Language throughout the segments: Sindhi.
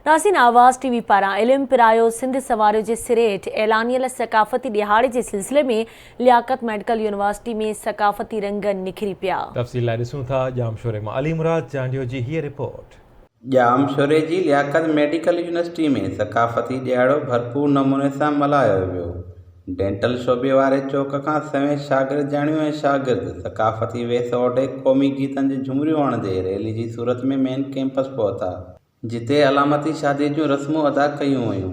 ناظرين آواز ٽي وي پاران علم پرايو سنڌ سنواريو جي سري هيٺ اعلانيل ثقافتي ڏهاڙي جي سلسلي ۾ لياقت ميڊيڪل يونيورسٽي ۾ ثقافتي رنگ نکري پيا. تفصيل لاء ڏسون ٿا ڄامشوري مان علي مراد چانڊيو جي هيء رپورٽ. ڄامشوري جي لياقت ميڊيڪل يونيورسٽي ۾ ثقافتي ڏهاڙو ڀرپور نموني سان ملهايو ويو. ڊينٽل شعبي واري چوڪ کان سوين شاگردياڻيون ۽ شاگرد ثقافتي ويس اوڍي قومي گيتن جي جهمريون هڻندي ريلي جي صورت ۾ مين ڪيمپس پهتا. جتي علامتي شادي جون رسمون ادا ڪيون ويون.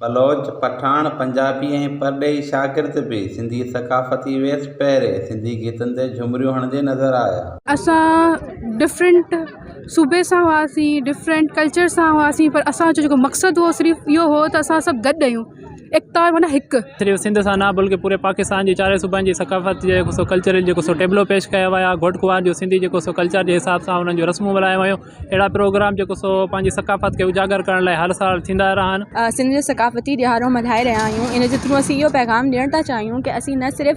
بلوچ، پٺاڻ، پنجابي ۽ پرڏيهي شاگرد به سنڌي ثقافتي ويس پهري سنڌي گيتن تي جهمريون هڻندي نظر آيا. اسان ڊفرنٽ صوبي سان هئاسين ڊفرنٽ ڪلچر سان هئاسين پر اسان جو جيڪو مقصد هو صرف اهو هو ته اسان سڀ گڏ آهيون ايڪتا معنيٰ هڪ. صرف سنڌ سان نه بلڪه پوري پاڪستان جي چارئي صوبن جي ثقافت جي جيڪو سو ڪلچرل جيڪو سو ٽيبلو پيش ڪيا ويا گهوٽ ڪنوار جو سنڌي جيڪو سو ڪلچر جي حساب سان انهن جون رسمون ملهايون ويون اهڙا پروگرام جيڪو سو پنهنجي ثقافت کي اجاگر ڪرڻ لاء هر سال ٿيندا رهن. سنڌ جو ثقافتي ڏهاڙو ملهائي رهيا آهيون ان جي ٿرو اسين اهو پيغام ڏيڻ ٿا چاهيون ڪه اسين نه صرف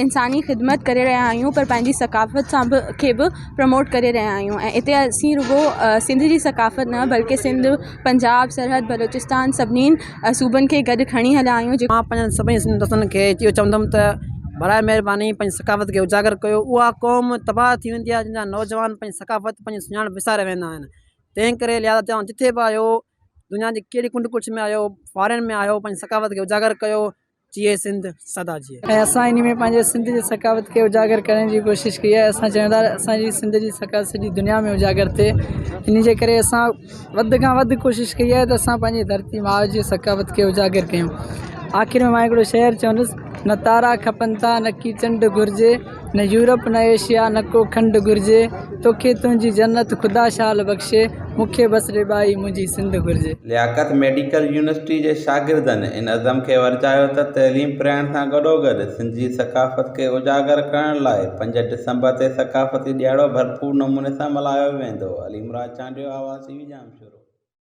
انساني خدمت ڪري رهيا آهيون پر پنهنجي ثقافت سان به کي به پروموٽ ڪري رهيا آهيون ۽ اتي اسين رڳو سنڌ جي ثقافت نه بلڪه سنڌ پنجاب سرحد بلوچستان سڀني صوبن کي گڏ کڻي هليا آهيون. مان پنهنجن سڀني سنڌي دوستن کي اهو چوندم ته برائي مهرباني پنهنجي ثقافت کي اجاگر ڪيو اها قوم تباهه ٿي ويندي آهي جنهن جا نوجوان پنهنجي ثقافت پنهنجي سڃاڻپ وساري ويندا آهن تنهن ڪري لهٰذا توهان جتي به آهيو دنيا جي ڪهڙي ڪنڊ ڪڙڇ ۾ آهيو فارين ۾ آهيو پنهنجي ثقافت کي اجاگر ڪيو جيئي سنڌ سدا جيئي. ۽ اسان انهي ۾ پنهنجي سنڌ جي ثقافت کي اجاگر ڪرڻ جي ڪوشش ڪئي آهي اسان چاهيون ٿا اسان جي سنڌ جي ثقافت سڄي دنيا ۾ اجاگر ٿئي انهي جي ڪري اسان وڌ کان وڌ ڪوشش ڪئي آهي ته اسان پنهنجي ڌرتي ماء جي ثقافت کي اجاگر ڪيون آخر ۾ مان هڪڙو شعر چوندس نه تارا کپن ٿا نه ڪي چنڊ گهرجي نه يورپ نه ايشيا نه ڪو کنڊ گهرجي توکي تنهنجي جنت خدا شال بخشي مون کي بس ربائي منهنجي سنڌ گهرجي. لياقت ميڊيڪل يونيورسٽي جي شاگردن ان عزم کي ورجايو ته تعليم پرائڻ سان گڏوگڏ سنڌ جي ثقافت کي اجاگر ڪرڻ لاء پنج ڊسمبر تي ثقافتي ڏهاڙو ڀرپور نموني سان ملهايو ويندو. علي مراد چانڊيو، آواز ٽي وي ڄامشورو.